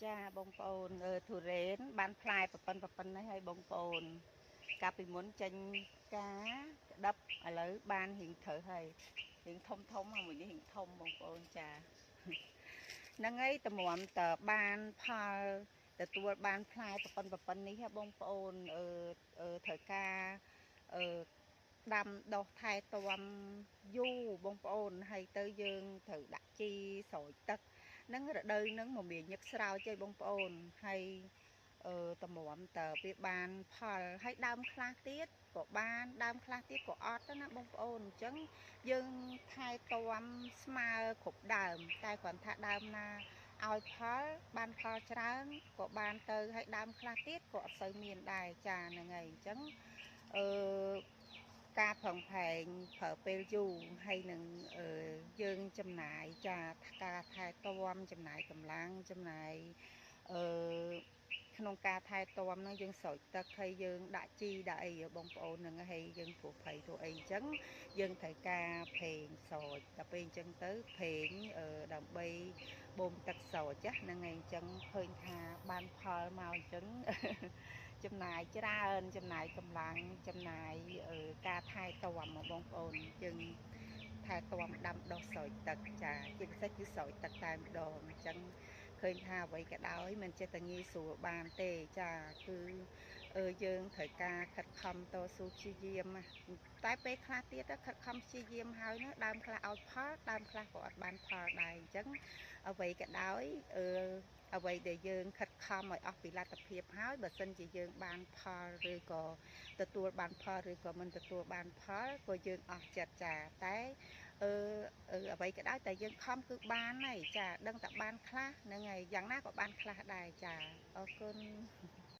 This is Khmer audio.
ចាបងប្អូនទុរេនបានផ្លែប្រប៉ុណ្ណេះហើយបងប្អូនកាលពីមុនចេញការក្តឹបឥឡូវបានរៀងត្រូវហើយរៀងធំធំហើយមួយនេះរៀងធំបងប្អូនចាហ្នឹងហើយតម្រាំតបានផលទទួលបានផ្លែប្រប៉ុណ្នេះបងប្អូនត្រូវការអឺដាំដុះថែទាំយូរបងប្អូនហើយទៅយើងត្រូវដាក់ជីស្រោចទឹកនឹងរដូវហ្នឹងមមាញឹកស្រោចឯងបងប្អូនហើយតម្រាំតើវាបានផលហើយដើមខ្លះទៀតក៏បានដើមខ្លះទៀតក៏អត់ទៅណាបងប្អូនអញ្ចឹងយើងថែទាំស្មើគ្រប់ដើមតែគ្រាន់ថាដើមណាឲ្យផលបានផលច្រើនក៏បានទៅហើយដើមខ្លះទៀតក៏អត់សូវមានដែរចាហ្នឹងហើយអញ្ចឹងអឺការប្រឹងប្រែងប្រើពេលយូរហើយនឹងយើងចំណាយចាការថែទាំចំណាយកម្លាំងចំណាយអឺក្នុងការថែទាំហ្នឹងយើងស្រោចទឹកហើយយើងដាក់ជីដាក់អីបងប្អូនហ្នឹងហើយយើងព្រោះភ័យព្រោះអីអញ្ចឹងយើងត្រូវការប្រេងស្រោចដល់ពេលអញ្ចឹងទៅប្រេងដើម្បីបូមទឹកស្រោចហ្នឹងហើយអញ្ចឹងឃើញថាបានផលមកអញ្ចឹងចំណាយច្រើនចំណាយកម្លាំងចំណាយការថែទាំមកបងប្អូនយើងថែទាំដាំដុះស្រោចទឹកចាជាពិសេសគឺស្រោចទឹកតែម្ដងអញ្ចឹងឃើញថាអ្វីក៏ដោយមិនចេះតែងាយស្រួលបានទេចាគឺយើងត្រូវការខិតខំតស៊ូព្យាយាមតែពេលខ្លះទៀតខិតខំព្យាយាមហើយណាដើមខ្លះឲ្យផលដើមខ្លះក៏អត់បានផលដែរអញ្ចឹងអ្វីក៏ដោយអ្វីដែលយើងខិតខំឲ្យអស់ពីលទ្ធភាពហើយបើសិនជាយើងបានផលឬក៏ទទួលបានផលឬក៏មិនទទួលបានផលក៏យើងអស់ចិត្តចាតែអ្វីក៏ដោយតែយើងខំគឺបានហើយចាដឹងតែបានខ្លះហ្នឹងហើយយ៉ាងណាក៏បានខ្លះដែរចាអរគុណ។